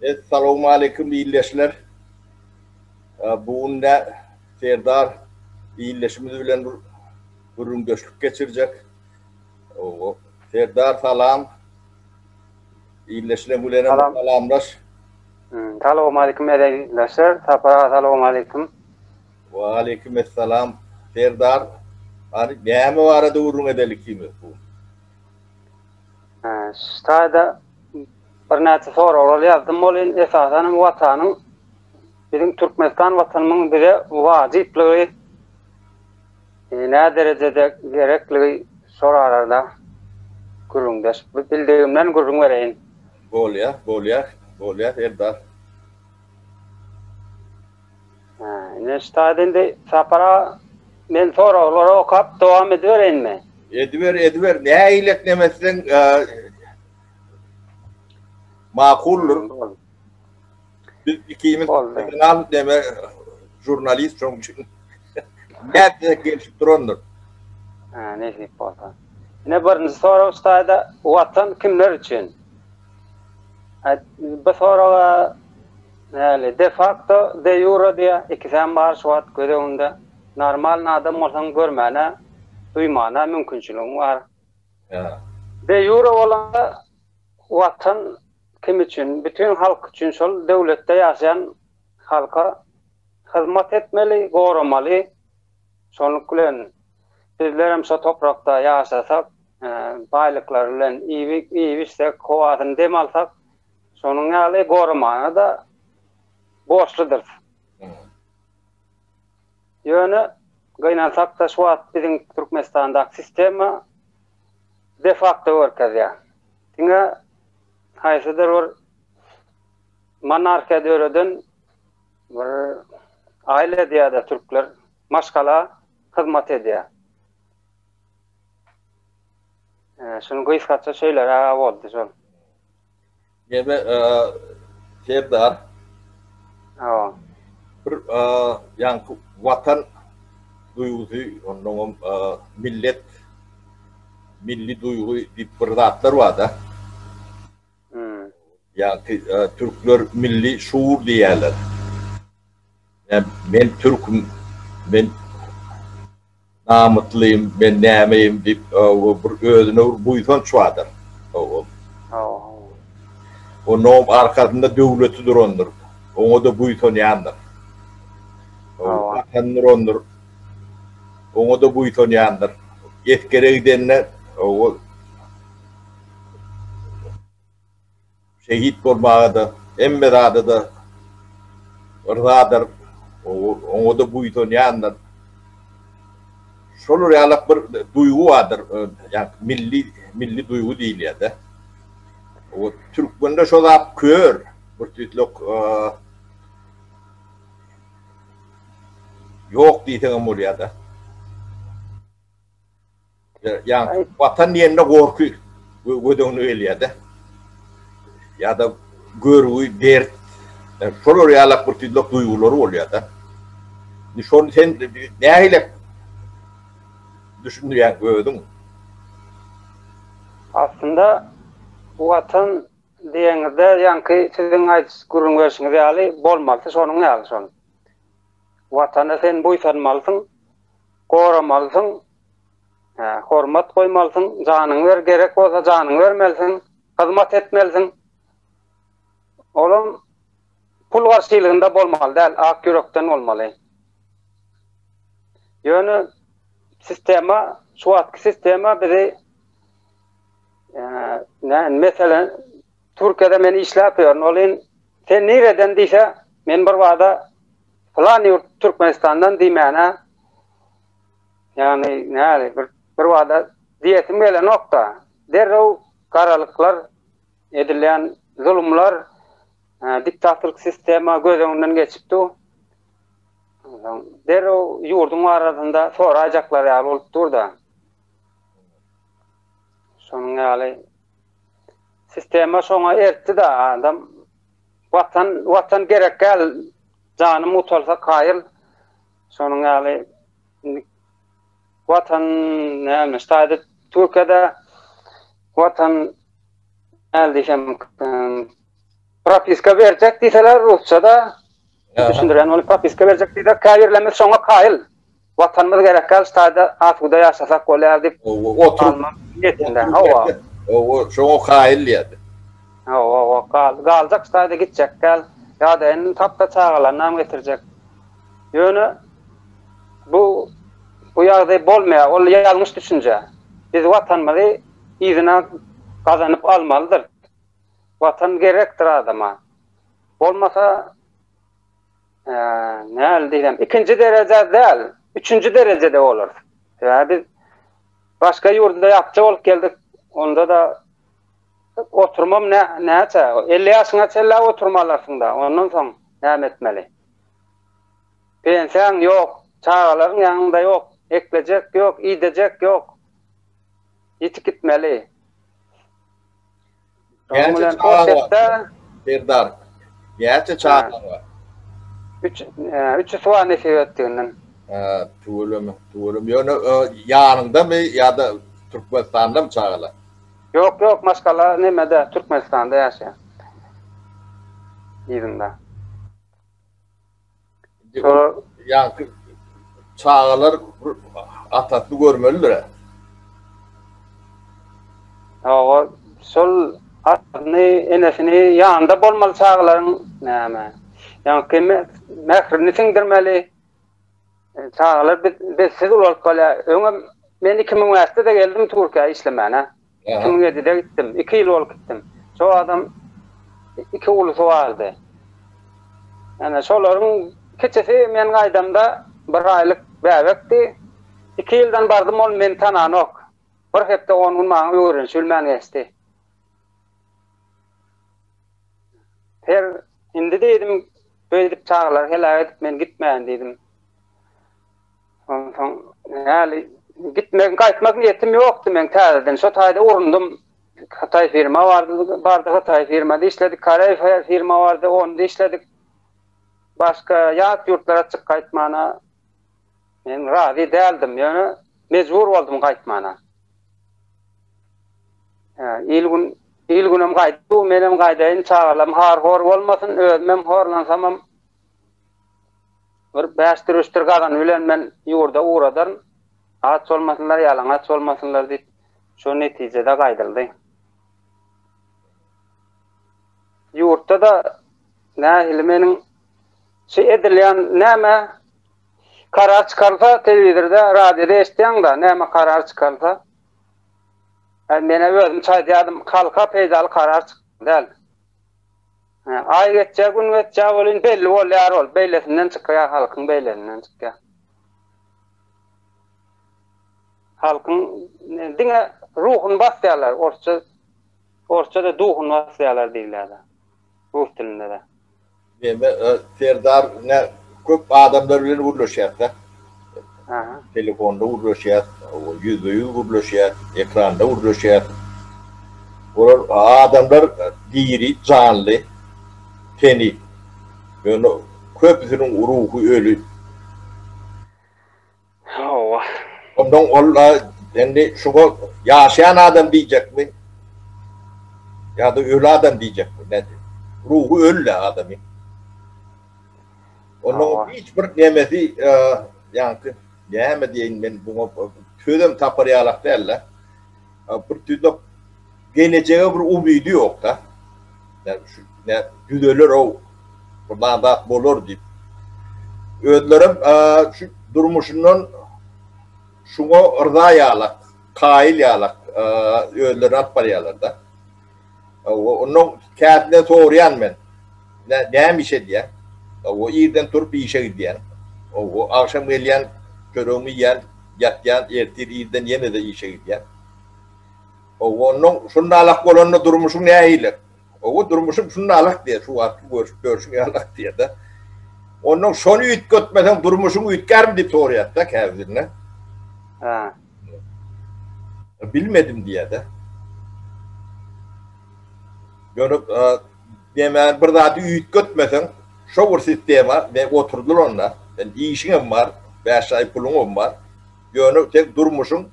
Essalawmaleýkim ildeşler. Bu gün de Serdar ildeşimiz bilen bir gürrüňdeşlik geçirjek. Serdar salam. Ildeşler bilen salamlaş. Salowmaleýkim ildeşler. Sapar aga salowmaleýkim. Waleýkim essalam. Serdar, hany näme barada gürrüň edeli ikimiz bu gün? Şu taýda birnäçe soraglar ýazdym welin, esasan hem Watanyň, biziň Türkmenistan Watanymyň bize wajyplygy, nä derejede gerekligi şol arada gürrüňdeş. Bildigimden gürrüň bereýin. Bolýar, bolýar, bolýar Serdar. Ine şu taýda indi Sapar aga men soraglary okap dowam edibereýinmi? Ediber, ediber. Nähilek neme etseň makuldyr. Biz ikimiz professional neme žurnalist şoň üçin nätse gelşip durandyr. Ha, nesip bolsa. Ine birinji sorag şu taýda Watan kimler üçin? Bu soraga Näli, de facto, de jure diýýär, ikisem bar şu wagt göz öňünde. Normalny adam bolsaň görmäne, duýmana mümkinçiligiň bar. De jure bolanda Watan kim üçin? Bütin halk üçin, şol döwletde ýaşaýan halka hyzmat etmeli, goramaly. Şonluk bilen bizlerem şo toprakda ýaşasak, baýlyklary bilen iýip-içsek, howasyny dem alsak, Şonuň ýaly goramana-da borçludyrys. Ýöne gynansak-da şu wagt biziň Türkmenistandaky sistema de-fakto görkezýär. Diňe haýsydyr bir monarhiýa döreden bir aýla diýýär-de türkler, maşgala hyzmat edýär. Şuny gysgaça şeýleräk boldy şol. Neme Serdar. Hawa. Bir ýaňky watan duýgusy, onnoňam millet, milli duýgy diýip bir zatlar bar-da. Ýaňky türkler milli şuur diýýärler. Men türküm, men Namyslym, men nämeyim diýip, bir özüne bir buýsanç bardyr. Onuň arkasynda döwleti durandyr. Oňa-da buýsanýandyr. Watany durandyr. Oňa-da buýsanýandyr. Esgere gidende, Şehit bolmaga-da, hemme zada-da yrzadyr, oňa-da buýsanýandyr. Şolar ýalak bir duýgy bardyr, ýagny milli, milli duýgy diýilýär-de. O türkmende şo zat kör, bir tüýslik ýok diýseňem bolýar-da. Ýa watan diýende gorky göz öňüne gelýär-de. Ýa-da görgi, dert, şolar ýalak bir tüýslik duýgulary bolýar-da. Indi şony sen nähili düşündirýäň özüň? Aslynda watan diýeňizde ýaňky siziň aýdyş gürrüň berşiňiz ýaly bolmalysy şonuň ýaly şol. Watana sen buýsanmalysyň, goramalysyň, hormat goýmalysyň, janyňy ber, gerek bolsa janyňy bermelisiň, hyzmat etmelisiň. Olam pul garşylygynda bolmaly däl, ak ýürekden bolmaly. Ýöne sistema, şu wagtky sistema bizi ne, meselen, Türkiýede men işläp ýörün, ol sen nireden diýse, men bir bada Pylan ýurt Türkmenistandan diýmäne ýagny näli bir bir bada diýesim gelenokda. Derrew garalyklar edilýän zulumlar diktatorlyk sistema göz öňünden geçip dur. Derrew ýurduň barasynda soraýjaklar ýaly bolup dur-da. Şonuň ýaly sistema şoňa ertdi-de adam. Watan watan gerek däl janym gutalsa kaýyl şonuň ýaly indi watan näme ştaýda Türkiýede watan näl diýsem. Propiska berjek diýseler rusçada düşündirýän bolup propiska berjek diýseler käbirlerimiz şoňa kaýyl. Watanymyz gerek däl şu taýda asuda ýaşasak bolýar diýip oturyp niýetinde. Hawa. Hawa şoňa kaýyl diýýärdi. Hawa hawa gal galjak şu taýda gitjek däl. Ýa-da indi tapsa çagalarynam getirjek. Ýöne bu bu ýagdaý bolmaýar. Ol ýalňyş düşünje. Biz watanymyzy yzyna gazanyp almalydyr. Watan gerekdir adama. Bolmasa näl diýsem, ikinji dereje däl, üçünji derejede bolarys. Sebäbi biz başga ýurda ýapja bolup geldik, onda-da oturmam näçe, 50 ýaşyňa çenli oturma alarsyň-da, ondan soň näme etmeli? Pensiýaň ýok, çagalaryň ýanyňda ýok, eklejek ýok, idejek ýok. Ýitip gitmeli. Näçe çagaň bar? Serdar, näçe çagaň bar? Üç, üçüsi bar nesip etdiginden. Hä, tüweleme, tüweleme. Ýöne ýanyňdamy ýa-da Türkmenistandamy çagalar? Ýok, ýok, maşgala nemede, Türkmenistanda ýaşaýar. Yzynda. Ýaňky çagalar atasyny görmelidir. Hawa, şol atasyny, enesini ýanynda bolmaly çagalaryň näme? Ýaňky mährini siňdirmeli. Çagalar biz bizsiz ulalyp bolýar. Öňem men 2005-de-de geldim Türkiýä işlemäne. 2007-de gitdim. 2 ýyl bolup gitdim. Şo adam iki ulusy bardy. Ýani şolaryň kiçisi men gaýdamda bir aýlyk bäbekdi. 2 ýyldan bardym ol meni tananok. Bir hepde 10 gün maňa öwrenişilmän geçdi. Her indi diýdim, beýdip çagalary heläk edip men gitmäýin diýdim. Onsoň näli gitmek, gaýtmak niýetim ýokdy meň täzeden. Şo taýda urundym. Hytaý firma bardy, bardy Hytaý firmada işledik, Koreý firma bardy, onda işledik. Başga ýat ýurtlara çyk gaýtmana men razy däldim, ýöne mejbur boldum gaýtmana. Il gün il günem gaýtdy, menem gaýdaýyn, çagalarym har-hor bolmasyn, özümem horlansamam Bir bäşdir-üçdür gazany bilen men ýurda ugradaryn. Aç bolmasynlar, ýalaňaç bolmasynlar diýip, şo netijede gaýdyldy. Ýurtda-da nähili meniň şu edilýän näme karar çykarylsa telewizorda, radioda eşitýäň-da, näme karar çykarylsa. Menä özüm çaýdýardym, halka peýdaly karar çykdy däl. Aý geçýär, gün geçýär welin belli bolýar ol, beýlesinden çykýar, halkyň beýlesinden çykýar. Halkyň diňe ruhuny basýarlar, orsça orsça-da duhuny basýarlar diýilýär-de. Rus dilinde-de. Neme Serdar ne köp adamlar bilen gürleşýäs-de. Aha. Telefonda gürleşýäs, ýüzbe-ýüz gürleşýäs, ekranda gürleşýäs. Olar adamlar diri, janly, teni. Ýöne köpüsiniň ruhy öli. Hawa. Ondan ol indi şuňa ýaşaýan adam diýjekmi? Ýa-da öli adam diýjekmi? Nädip? Ruhy öli adamy. Onuň hiç bir nemesi ýaňky näme diýeýin men buňa sözem tapar ýalak däl-de. Bir tüýdük gelejege bir umydy ýok-da. Ýa şu nä düzeler-ow, bir zat bolar diýip. Özlerem şu durmuşyndan şuňa yrza ýalak, kaýyl ýalak özlerini alyp barýarlar-da. Ondan käsine soraýan men. Näme iş edýäň? Hawa, irden turup işe gidýän. Hawa, agşam gelýän, çöregimi iýýän, ýatýan, ertir irden ýene-de işe gidýän. Hawa, ondan şundalak bolanda durmuşyň nähili? Hawa, durmuşym şundalak diýýär, şu wagtky görşüp ýörşüň ýalak diýýär-de. Ondan şony üýtgetmeseň durmuşyň üýtgärmi diýip soraýar-da käbirine. Hä. Bilmedim diýýär-de. Ýöne näme bir zady üýtgetmeseň, şo bir sistema ne oturdylanda, sen işiňem bar, bäş aý puluňam bar. Ýöne seň durmuşyň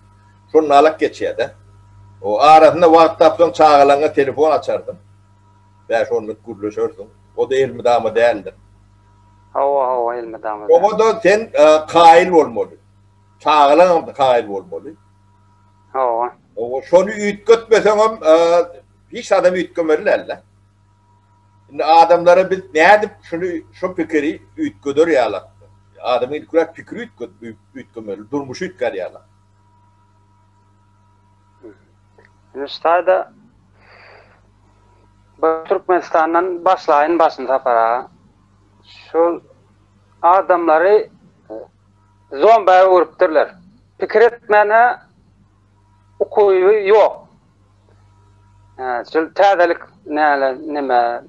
şonalak geçýär-de. O arasynda wagt tapsaň çagalaňa telefon açarsyň. Bäş-on minut gürleşersiň. O-da elmydama däldir. Hawa, hawa, elmydama däl. Oňa-da sen kaýyl bolmaly. Çagalaňam kaýyl bolmaly. Hawa. Hawa, şony üýtgetmeseňem hiç zadam üýtgemeli däl-de. Indi adamlara biz nädip şuny, şu pikiri üýtgeder ýalak? Adamyň ilkiräk pikiri üýtgemeli, durmuşy üýtgär ýalak. Indi şu taýda bir Türkmenistandan başlaýyn başyny Sapar aga. Şol adamlary zombä öwrüpdirler. Pikir etmäne ukyby ýok. Şol täzelik näle neme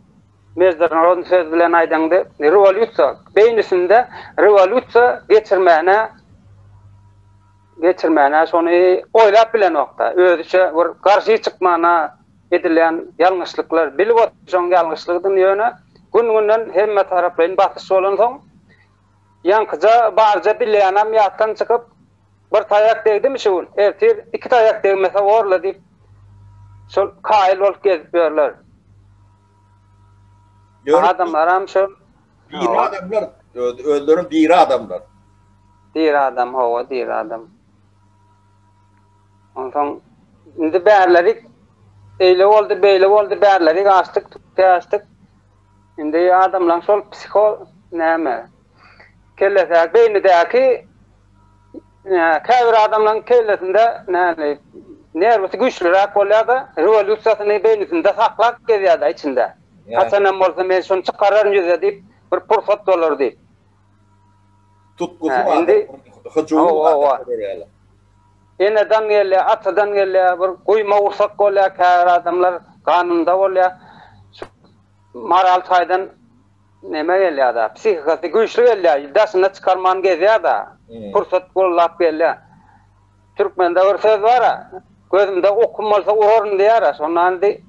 mejduron söz bilen aýdaňda rewolýusiýa beýnisinde rewolýusiýa geçirmäne geçirmäne şony oýlap bilenokda özüçe bir garşy çykmana edilýän ýalňyşlyklar bilip oturşaň ýalňyşlygydyny ýöne gün günden hemme taraplaýyn basyş bolansoň ýaňkyja barja bilýänem ýatdan çykyp Bir taýak degdimi şu gün, ertir iki taýak degmese borla diýip, şol kaýyl bolup gezip ýörler. Adamlaram şol. Diri adamlar, özlerem diri adamlar. Diri adam, hawa, diri adam. Onsoň indi bärlerik eýle boldy, beýle boldy, bärlerik açdyk, tüke açdyk. Indi adamlaň şol psiho näme? Kellesä, beýnidäki Käbir adamlaryň kellesinde näme nerwisi güýçlüräk bolýar-da, rewolýusiýasyny beýnisinde saklap gezýär-de içinde. Haçanam bolsa men şuny çykararyn ýüze diýip, bir pursat bolar diýip. Tutgusy bar, hyjuwy bar. Eneden gelýär, atadan gelýär, bir guýma gursak bolýar, käbir adamlar ganynda bolýar. Moral taýdan neme gelýär-de, psihikasy güýçli gelýär, daşyna çykarman gezýär-de, pursat gollap gelýär. Türkmende bir söz bar-a, gözümde okum bolsa uraryn diýýär-ä, şonda indi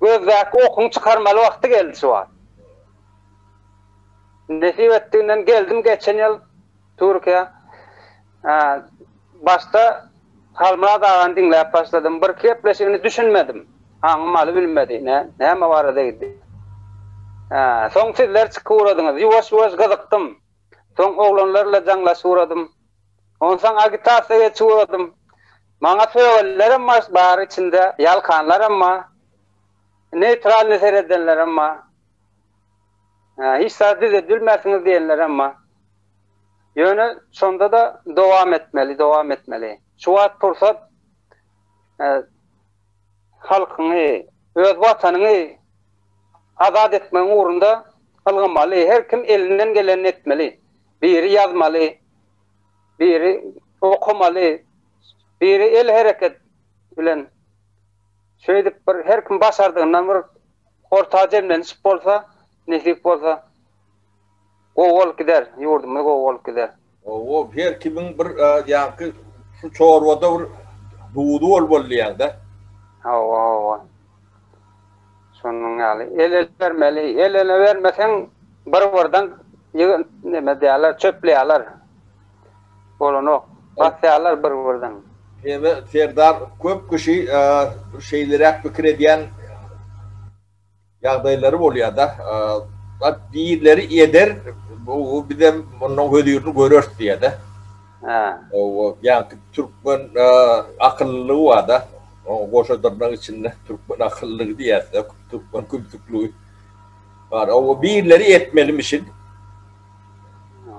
gözdäki okuň çykarmaly wagty geldi şu wagt. Nesip etdiginden geldim geçen ýyl Türkiýä. Başda Halmyrat agany diňläp başladym. Bir gepleşigini düşünmedim. Aňym aly bilmedi. Nä, näme barada giddi. Hä, soň sizler çykyp ugradyňyz. Ýuwaş-ýuwaş gyzykdym. Soň oglanlar bilen jaňlaşyp ugradym. Onsoň agitasiýa geçip ugradym. Maňa sögenlerem bar, bar içinde, ýalkanlaram bar. Neýtralnyý seredenlerem bar. Hä, hiç zat düzedip bilmersiňiz diýenlerem bar. Ýöne şonda-da dowam etmeli, dowam etmeli. Şu wagt pursat halkyňy, öz watanyňy azat etmegiň ugrunda ylgamaly. Her kim elinden gelenini etmeli. Biri ýazmaly, biri okamaly, biri el hereket bilen. Şeýdip bir her kim başardygyndan bir orta jemlenişip bolsa, nesip bolsa. Gowy bolup gider, ýurdumyz gowy bolup gider. Hawa, her kimiň bir ýaňky şu çorbada bir duzy bolmaly diýýäň-dä. Hawa, hawa. Şonuň ýaly. El-ele bermeli. El-ele bermeseň, bir-birden neme edýärler, çöpleýärler. Bolanok. Basýarlar bir-birden. Neme, Serdar, köp kişi şeýleräk pikir edýän Ýagdaýlary bolýada. Zat birleri eder, bu bizem mundan hözirini göreris diýýärde. Hä. Owa, ýaňky türkmen akyllylygy barda, oň goşa dyrnak içinde türkmen akyllylygy diýýäs-de, türkmen kümsükligi bar. Owa, birleri etmelimişin.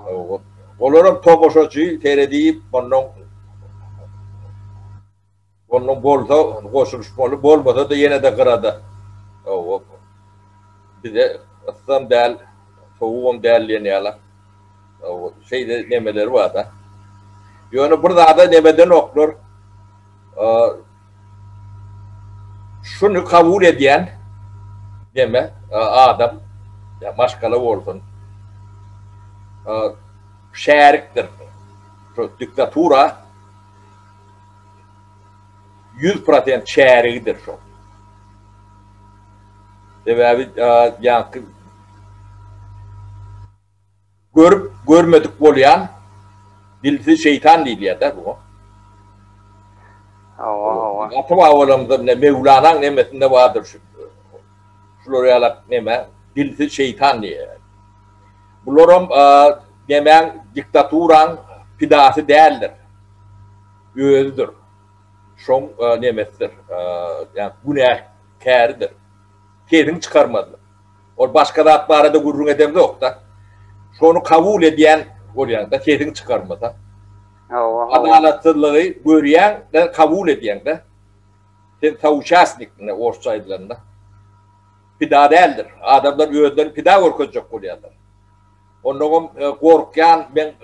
Owa, olaram tomaşaçy seredip, ondan Ondan bolsa goşulyşmaly, bolmasa-da ýene-de gyrada. Hawa. Bize yssam däl, sowugam däl diýen ýaly. Hawa, şeýle nemeleri bar-da. Ýöne bir zada nemedenoklar. Şuny kabul edýän neme, adam, ýa maşgala bolsun, şärikdir. Şu diktatura 100% çärigidir şo. Sebäbi ýaňky görüp görmedik bolýan dilsiz şeýtan diýilýär-de bu. Hawa, hawa. Ata babalarymyzda ne Mewlanaň nemesinde bardyr şu. Şular ýalak neme, dilsiz şeýtan diýýär. Bularam nemäň diktaturaň pidasy däldir. Özüdir. Şoň nemesidir. Ýa günäkäridir. Sesiňi çykarmazlyk. Ol başga zat barada gürrüň edemzok-da. Şony kabul edýän bolýaň-da, sesiňi çykarmasaň. Hawa, hawa. Adalatsyzlygy görýäň-de, kabul edýäň-de. Sen sauçastnik, ine orsça aýdylanda. Pida däldir. Adamlar özlerini pida görkezjek bolýarlar. Onnoňam gorkýan meň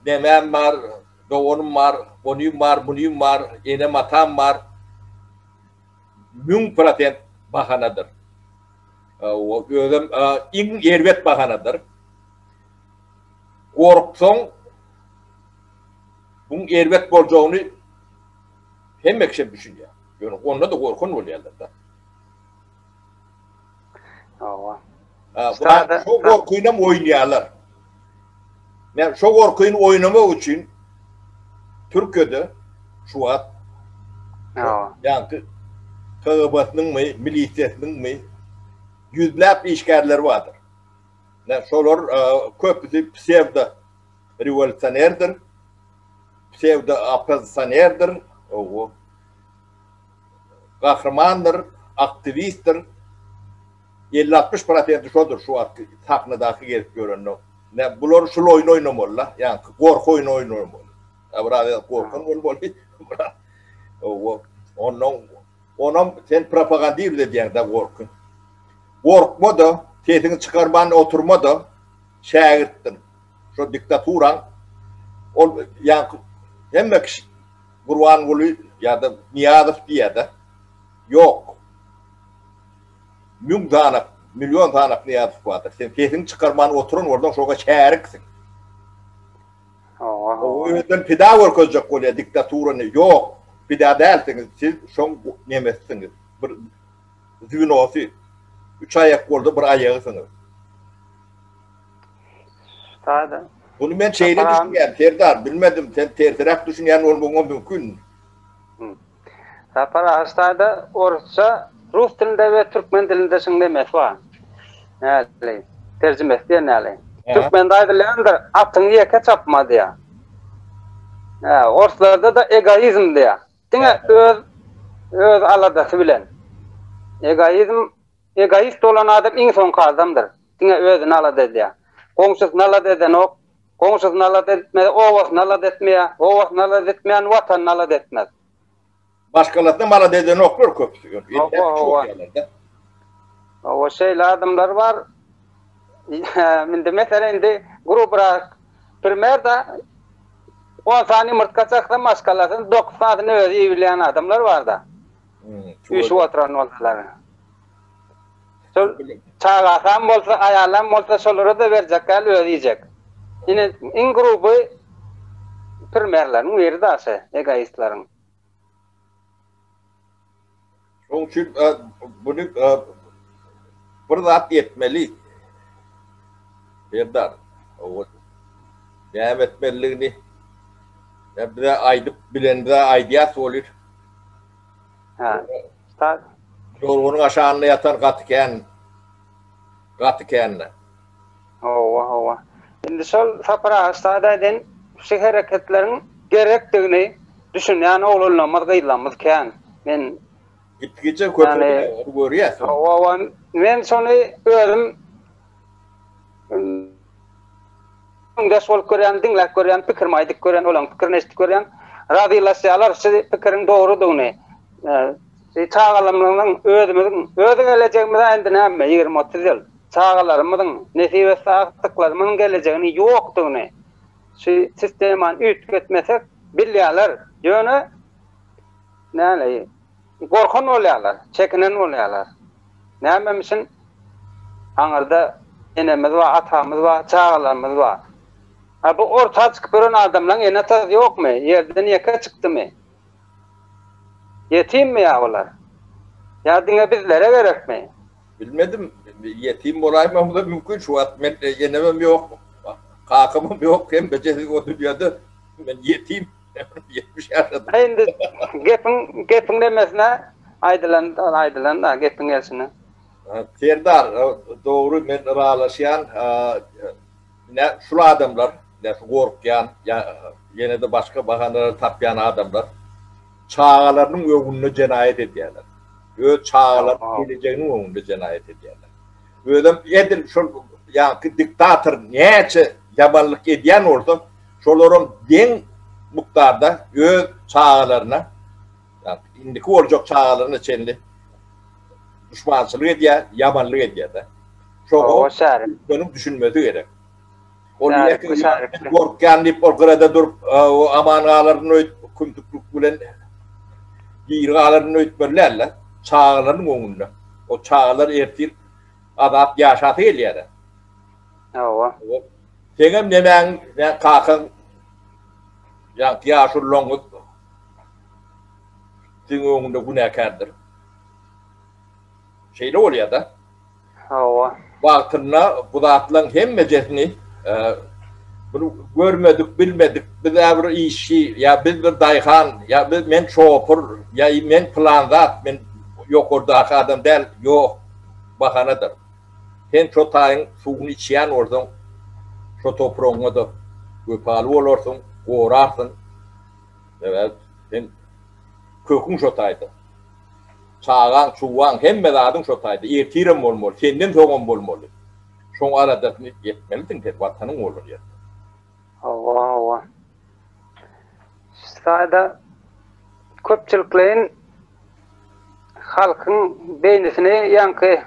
nemäm bar, doganym bar, onym bar, munym bar, enem-atam bar. 1000% bahanadyr. Özem iň erbet bahanadyr. Gorksaň buň erbet boljagyny hemme kişi düşünýär. Ýöne onda-da gorkan bolýarlar-da. Hawa. Şo gorkynam oýnaýarlar. Men şo gorkyny oýnamak üçin Türkiýede şu wagt ýaňky KGB-siniňmi, milisiýasynyňmy ýüzläp işgärleri bardyr. Şolar köpüsi psewdo rewolýusionerdir, psewdo oppozisionerdir, gahrymandyr, aktiwistdir. 50-60 prosenti şodur şu wagtky sahnadaky gezip ýörenler. Ne bular şul oýun oýnamaly-da, ýaňky gorky oýny oýnamaly. Ýa biraz gorkan bolmaly. Owa, ondan onam sen propagandirowat edýäň-de gorky. Gorkma-da, sesiňi çykarman oturma-da, şägirtdir. Şo diktaturaň ol ýaňky hemme kişi Gurbanguly ýa-da Nyýazow diýýär-de. Ýok. Müň sanak, million sanak Nyýazow bardyr. Sen sesiňi çykarman oturan bolsaň şoňa şäriksiň. Hawa, hawa. Özünden pida görkezjek bolýar diktaturany. Ýok, pida dälsiňiz, siz şoň nemesisiňiz. Bir zwinosy. Üç aýak bolsa bir aýagysyňyz. Sada. Bunu men şeýle düşünýän, Serdar, bilmedim, sen tersiräk düşünýän bolmagyňam mümkin. Sapar aga ştaýda orusça, rus dilinde we türkmen dilinde şuň nemesi bar. Näli? Terjimesi diýen ýaly. Türkmende aýdylýandyr, atyňy ýeke çapma diýýär. Hä, orslarda-da egoizm diýýär. Diňe öz öz aladasy bilen. Egoizm, egoist bolan adam iň soňky adamdyr. Diňe özüni alada edýär. Goňşusyny alada edenok, Goňşusyny alada etmez, obasyny alada etmeýär. Obasyny alada etmeýän watanyny alada etmez. Maşgalasyny alada edenoklar köpüsi. Hawa, hawa. Şeýle adamlar bar. Indi meselem indi grubrak primerda 10 sany ýumurtga çaksa maşgalasyny 9 sanysyny özi iýibilýän adamlar barda. Üýşüp oturan bolsalar. Şol çagasam bolsa, aýalam bolsa şolara-da berjek däl, özi iýjek. Ine, iň gruby primerleriň biri daşy, egoistleriň. Şoň üçin muny bir zat etmeli. Serdar, näme etmelidigini bize aýdyp bilenimize aýdýas bolyr. Hä. Ýorganyň aşagynda ýatan gaty kän. Gaty kände. Hawa, hawa. Indi şol Sapar aga ştada eden şu hereketleriň gerekdigini düşünýän oglanlarymyz, gyzlarymyz kän. Men Gitgiçe köpelýär, ony görýäs. Hawa, hawa. Men şony özüm Öňdeş bolup görýän, diňläp görýän, pikirimi aýdyp görýän, olaryň pikirini eşidip görýän. Razylaşýarlar şu pikiriň dogrudygyny. Şu çagalarymyzyň, özümiziň, öz gelejegimiz-ä indi näme, 20-30 ýyl. Çagalarymyzyň, nesip etse agtyklarymyzyň gelejegini ýokdugyny, şu sistemany üýtgetmesek bilýärler. Ýöne näleý, gorkan bolýarlar, çekinen bolýarlar. Nämemişin aňyrda enemiz bar, atamyz bar, çagalarymyz bar. A bu orta çykyp ýören adamlaň ene-atasy ýokmy? Ýerden ýeke çykdymy? Ýetimmi ýa bular? Ýa diňe bizlere gerekmi? Bilmedim, ýetim bolaýmagym-da mümkin şu wagt men enemem ýok, kakamam ýok, hemmejesi o dünýede men ýetim. 70 ýaşadym. Indi gepiň gepiň demesine aýdylan aýdylan da gepiň gelşine. Serdar, dogry men ylalaşýan. Ine şul adamlar, ine şu gorkýan, ýa ýene-de başga bahanalar tapýan adamlar çagalarynyň öňünde jenaýat edýärler. Öz çagalarynyň gelejeginiň öňünde jenaýat edýärler. Özem edil şol ýaňky diktator näçe ýamanlyk edýän bolsa, şolaram deň mukdarda öz çagalaryna, indiki boljak çagalaryna çenli duşmançylyk edýär, ýamanlyk edýär-de. Şoňa türkmeniň düşünmesi gerek. Ol gorkýan diýip ol gyrada durup, aman galaryn öýdüp, kümsüklik bilen diri galaryn öýtmeli däl-de, çagalarynyň öňünde. O çagalar ertir azat ýaşasy gelýär. Hawa. Seňem nemäň, kakaň ýaňky ýaşululaňyz siziň öňünde günäkärdir. Şeýle bolýar-da. Hawa. Wagtynda bu zatlaryň hemmejesini bir görmedik, bilmedik, biz-ä bir işçi, ýa biz bir daýhan, ýa biz men şopur, ýa men pylan zat, men ýokardaky adam däl, ýok, bahanadyr. Sen şo taýyň suwuny içýän bolsaň, şo topragyňa-da wepaly bolarsyň, gorarsyň. Sebäbi sen köküň şo taýda. Çagaň, çuwaň, hemme zadyň şo taýda. Ertirem bolmaly, senden soňam bolmaly. Şoň aladasyny etmelisiň sen, Watanyň bolan ýerde. Hawa, hawa. Şu taýda köpçülikleýin halkyň beýnisini ýaňky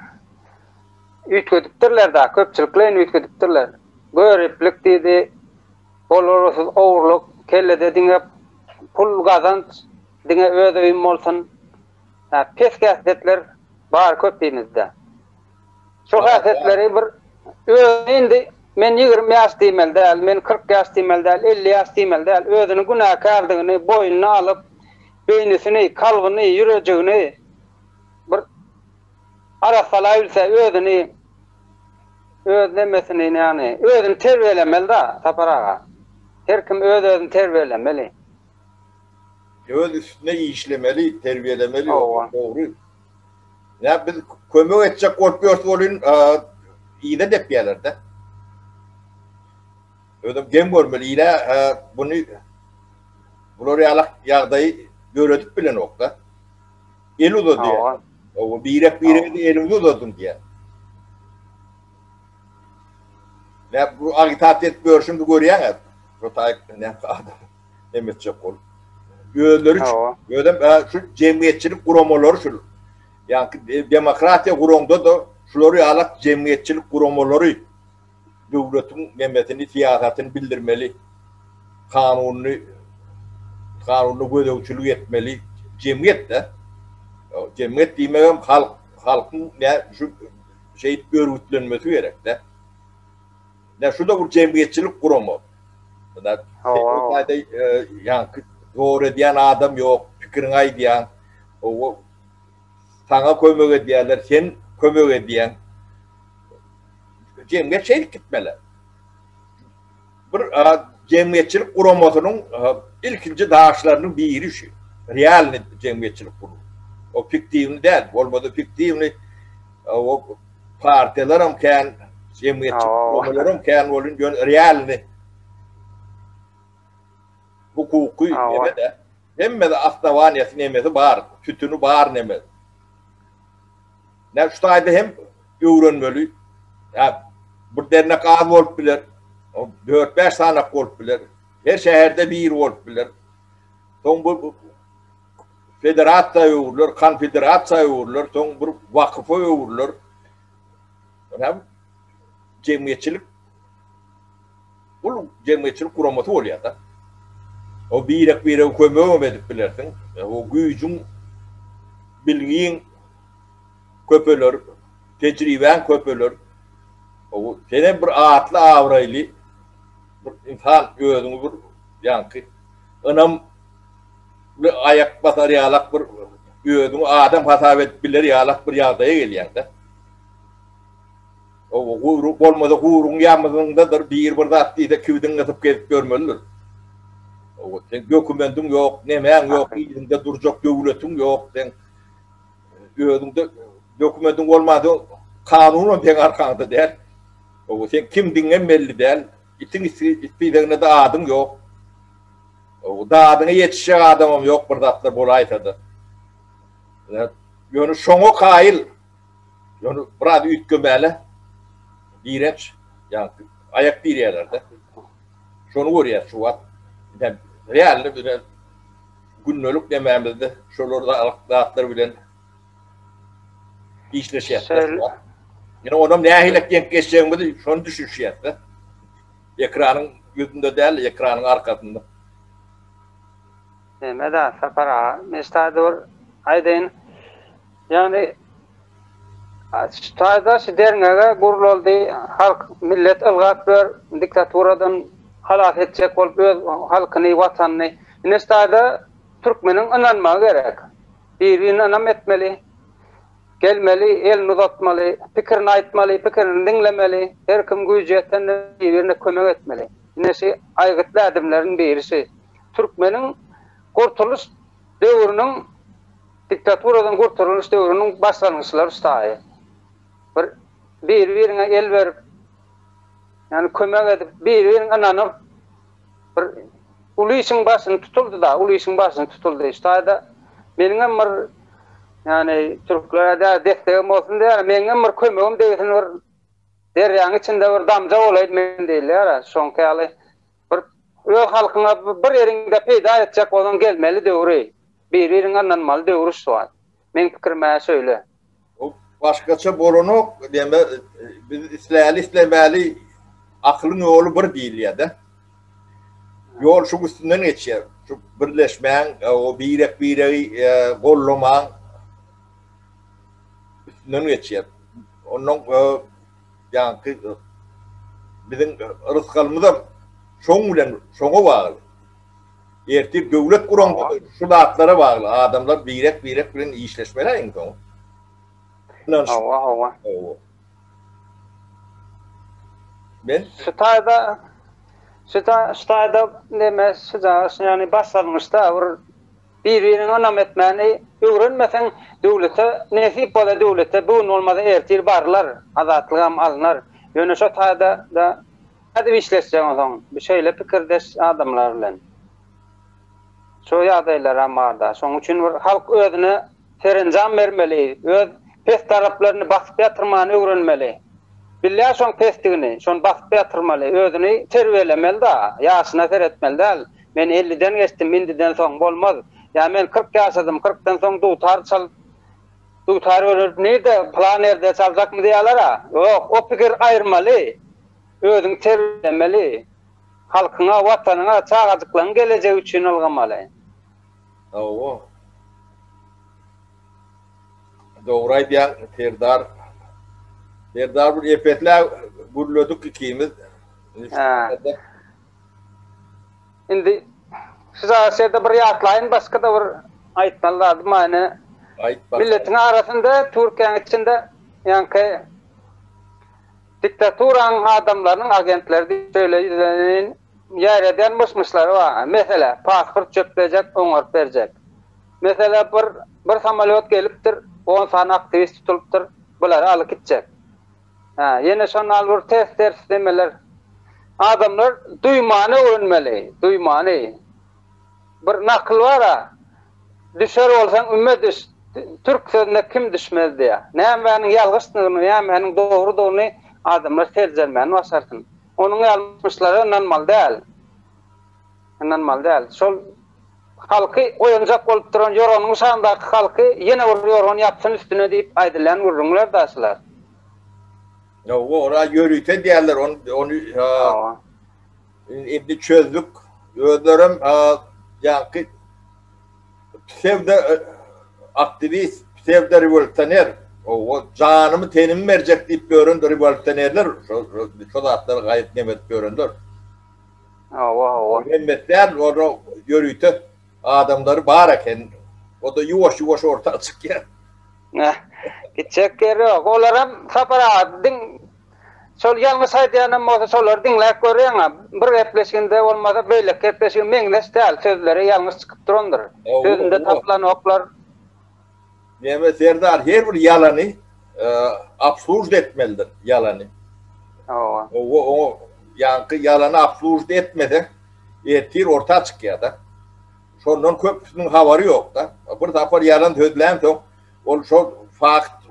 üýtgedipdirler-dä, köpçülikleýin üýtgedipdirler. Göriplik diýdi, Bolgusyz ogurlyk, kellede diňe pul gazanç, diňe öz öýüm bolsun. Hä, pes häsiýetler bar köpimizde. Şo häsiýetleri bir özüni indi men 20 ýaş diýmeli däl, men 40 ýaş diýmeli däl, 50 ýaş diýmeli däl, özüni günäkärdigini boýnuna alyp, beýnisini, kalbyny, ýürejigini bir arassalaýbilse özüni Öz nemesini ýagny özüni terbiýelemeli da Sapar aga. Her kim öz özüni terbiýelemeli. Öz üstünde işlemeli, terbiýelemeli dogry. Nä biz kömek etjek bolup ýörüs welin yza depýärler-de. Özem geň görmeli ile buny bular ýaly ýagdaýy döredip bilenok-da. El uzadýar. Owa birek birege eliňizi uzadyň diýýär. Nä bu agitasiýa edip ýörşüňi görýäňä. Şu taýyk näme adam hem etjek bolup. Özleri üçin, özem şu jemgyýetçilik guramalary şu. Ýa demokratiýa guraňda-da şular ýaly jemgyýetçilik guramalary döwletiň nemesini, syýasatyny bildirmeli, kanunyny kanunyna gözegçilik etmeli jemgyýet-de. Jemgyýet diýmegem halk, halkyň nä şu şeýdip örgütlenmesi gerek-de. Nä şu-da bir jemgyýetçilik gurama. Hawa. Ýaňky zor edýän adam ýok, pikiriňi aýdýaň. Saňa kömek edýärler, sen kömek edýäň. Jemgyýet şeýdip gitmeli. Bir jemgyýetçilik guramasynyň ilkinji daşlarynyň biri şu. Realny jemgyýetçilik gurama. O fiktiwny däl, bolmasa fiktiwny o partiýalaram kän, jemgyýetçilik guramalaram kän bolun, ýöne realny hukuky neme-de. Hemme-de osnowaniýasy nemesi bar, sütüni bar neme. Näme şu taýda hem öwrenmeli. Ýa bir dernek az bolup biler. 4-5 sanak bolup biler. Her şäherde bir bolup biler. Soň bu federasiýa öwrüler, konfederasiýa öwrüler, soň bir wakyfa öwrüler. Hem jemgyýetçilik Bul jemgyýetçilik guramasy bolýar-da. O birek-birege kömegem edip bilersiň. O güýjüň, bilgiň köpeler, tejribäň köpeler. O senem bir atly-abraýly bir ynsan özüňi bir ýaňky ynam bir aýak basar ýalak bir özüňi adam hasap edip biler ýalak bir ýagdaýa gelýäň-de. Oba guýruk bolmasa guýrugyň ýamyzyňdadyr, biri bir zat diýse kibidiňi gysyp gezip ýörmelidir. Oba seň dokumendiň ýok, nemäň ýok, yzyňda durjak döwletiň ýok, seň özüňde. Dokumentiň bolmansoň kanunam seň arkaňda däl. Owo, sen kimdigiňem belli däl. Itiň ispiseginde-de adyň ýok. Owo, dadyňa ýetişjek adamam ýok bir zatlar bolaýsa-da. Ýöne şoňa kaýyl. Ýöne biraz üýtgemäle. Direnç, ýa aýak direýärler-de. Şony görýäs şu wagt. Realny bir gündelik nemämizde şolar zatlar bilen işleşýäs. Ýöne onam nähili ýeňip geçjegimizi şony düşünişýäs-de. Ekranyň ýüzünde däl, ekranyň arkasynda. Neme-de, Sapar aga, men şu taýda bir aýdaýyn. Ýagny şu taýda şu derňege gurlaldy, halk, millet ylgap ýör, diktaturadan halas etjek bolup öz halkyny, watanyny. Ine şu taýda türkmeniň ynanmagy gerek. Bir-birine ynam etmeli. Gelmeli, elini uzatmaly, pikirini aýtmaly, pikirini diňlemeli. Her kim güýji ýetende bir-birine kömek etmeli. Ine şu aýgytly ädimleriň biri şu. Türkmeniň gurtulyş döwrüniň Diktaturadan gurtulyş döwrüniň başlangyçlary şu taýy. Bir biri-biriňe el berip, ýagny kömek edip, biri-biriňe ynanyp, bir uly işiň başyny tutuldy-da, uly işiň başyny tutuldy. Şu taýda meniňem bir, ýagny türklere-de destegim bolsun diýýär, meniňem bir kömegim degsin, bir derýaň içinde bir damja bolaýyn men diýilýär-ä, şoňky ýaly bir öz halkyňa bir ýeriňde peýda etjek bolsaň gelmeli döwri. Bir-biriňe ynanmaly döwür şu wagt. Meň pikirim-ä şöyle. O başgaça bolanok, deme biz isläli islemäli akylyň ýoly bir diýilýär-de. Ýol şu üstünden geçýär. Şu birleşmäň, o birek-biregi gollamaň üstünden geçýär. Ondan ýaňky biziň rysgalymyzam şoň bilen şoňa bagly. Ertir döwlet guraňda şu zatlara bagly adamlar birek-birek bilen işleşmeli iň soň. Hawa, hawa. Hawa. Men şu taýda şu ta şu taýda neme şu ýagny başlangyçda bir bir-biriňe ynam etmäni öwrenmeseň döwlete nesip bolsa döwlete bu gün bolmasa ertir barylar azatlygam alynar. Ýöne şo taýda da Nädip işleşjek onsoň bu şeýle pikirdeş adamlar bilen? Şo ýagdaýlaram barda. Şoň üçin bir halk özüne serenjam bermeli, öz pes taraplaryny basyp ýatyrmany öwrenmeli. Bilýär şoň pesdigini, şony basyp ýatyrmaly, özüni terbiýelemeli da, ýaşyna seretmeli däl. Men elliden geçdim, indiden soň bolmaz. Ýa men 40 ýaşadym, kyrkdan soň dutar çalyp, dutar öwrenip nirde, pylan ýerde çaljakmy diýýärler-a. Ýok, o pikir aýyrmaly. Özüňi terbiýelemeli. Halkyňa, Watanyňa, çagajyklaryň gelejegi üçin ylgamaly. Hawa. Dogry aýdýaň, Serdar. Serdar bir epesli gürledik ikimiz. Hä. Indi şu ýerde bir ýatlaýyn başga-da bir aýtmaly zadym bar ine. Aýt bakalym. Milletiň arasynda Türkiýäniň içinde ýaňky Diktaturanyň adamlarynyň agentleri diýip şeýle ýüzlenin ýaýradýan myş-myşlary bar. Mesele, pasport çöplejek, oňaryp berjek. Mesele, bir bir samolýot gelipdir, on sany aktiwist tutulypdyr, bulary alyp gitjek. Hä, ýene şondan bir ters-ters nemeler. Adamlar duýmany öwrenmeli, duýmany. Bir nakyl bar-a, Düşer bolsaň üme düş, türk sözüne kim düşmez diýýär. Nämäniň ýalňyşdygyny, nämäniň dogrudygyny adamlar seljermäni başarsyn. Onuň ýalňyşlara ynanmaly däl. Ynanmaly däl. Şol halky oýanjak bolup duran ýorganyň uşagyndaky halky ýene bir ýorgan ýapsyn üstüne diýip aýdylýan gürrüňler da şular. Ýok, ora ýörite diýerler, ony ony Indi çözdük. Özlerem ýaňky psewdo aktiwist, psewdo rewolýusioner, o janymy tenimi berjek diýip ýören rewolýusionerler şo şo zatlary gaýyp neme edip ýörenler. Hawa, hawa. Hemmesi däl, ora ýörite adamlary bar eken. O-da ýuwaş-ýuwaş orta çykýar. Gitjek ýeri ýok. Olaram Sapar aga diň Şol ýalňyş aýdýanam bolsa şolary diňläp görýäňä. Bir gepleşiginde bolmasa beýleki gepleşigi meňzeş däl sözleri ýalňyş çykyp durandyr. Sözünde tapylanoklar. Neme Serdar her bir ýalany. obslužit etmelidir ýalany. Hawa. Owa, oňa ýaňky ýalany obslužit etmese, ertir orta çykýar-da. Şondan köpüsiniň habary ýok-da. Bir sapar ýalan sözlänsoň, ol şol fakt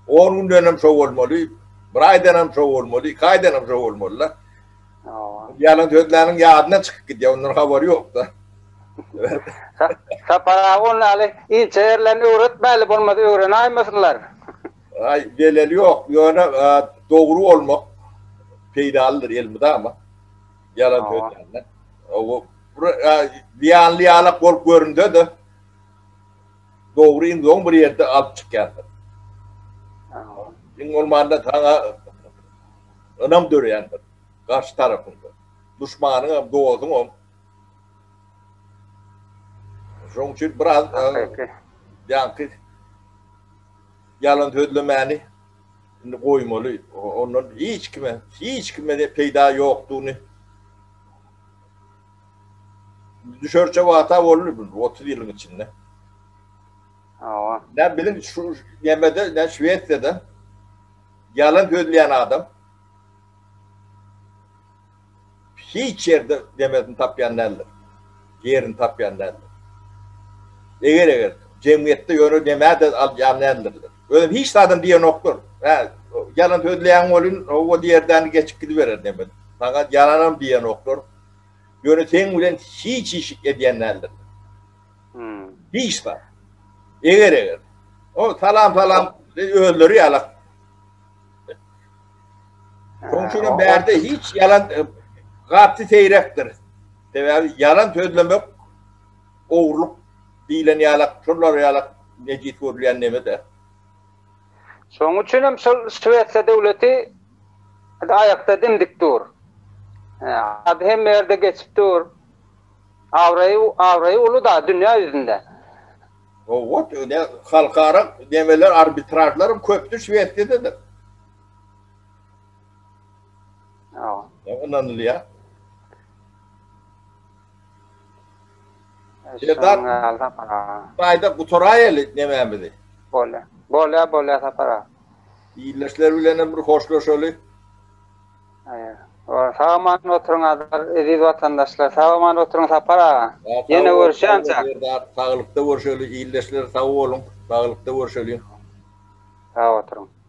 on gündenem şo bolmaly, bir aýdanam şo bolmaly, iki aýdanam şo bolmaly-da. Hawa. Ýalan sözläniň ýadyndan çykyp gidýär, ondan habary ýok-da. Sapar aga ony aly inçe ýerlerini öwretmäli bolmasa öwrenäýmesinler. Aý zeleli ýok, ýöne dogry bolmak peýdalydyr elmydama. Ýalan sözlände. O zyýanly ýalak bolup görünse-de dogry iň soň bir ýerde alyp çykýandyr. Iň bolmanda saňa ynam döreýändir garşy tarapyňda. Duşmanyňam, dostuňam. Şonuň üçin biraz ýaňky ýalan sözlemäni indi goýmaly. Ondan hiç kime, hiç kime de peýda ýokdugyny düşerçe wata boldy bu 30 ýylyň içinde. Hawa. Ne biziň şu nemede, ne Şwesiýada ýalan sözleýän adam Hiç ýerde demesini tapýan däldir. Ýerini tapýan däldir. Eger-eger jemgyýetde ýöne nemä-de alýan däldirler. Özem hiç zadam diýenoklar. Hä, ýalan sözleýäň welin, o ýerden geçip gidiberer neme. Saňa ýalanam diýenoklar. Ýöne seň bilen hiç iş edýän däldirler. Hiç zat. Eger-eger. O salam-salam özleri ýalak. Şonuň üçin hem bärde hiç ýalan e, gaty seýrekdir. Sebäbi ýalan sözlemek ogurlyk diýlen ýalak, şolar ýalak nejis görülýän neme-de. Şonuň üçin hem şol Şwesiýa döwleti aýakda dimdik dur. Ady hemme ýerde geçip dur. Abraýy abraýy uly da dünýä ýüzünde. Howwa, halkara nemeler, arbitražlaryň köpüsi Şwesiýadadyr. Hawa. Ynanylýar. Serdar, Baýda gutaraýaly nemämizi. Bolýar. Bolýar, bolýar Sapar aga. Ildeşler bilen hem bir hoşlaşaly. Sag aman oturyň azar eziz watandaşlar sag aman oturyň Sapar aga. Ýene görüşýänçäk. Saglykda görşeli ildeşler sag boluň saglykda görşeliň. Sag oturyň.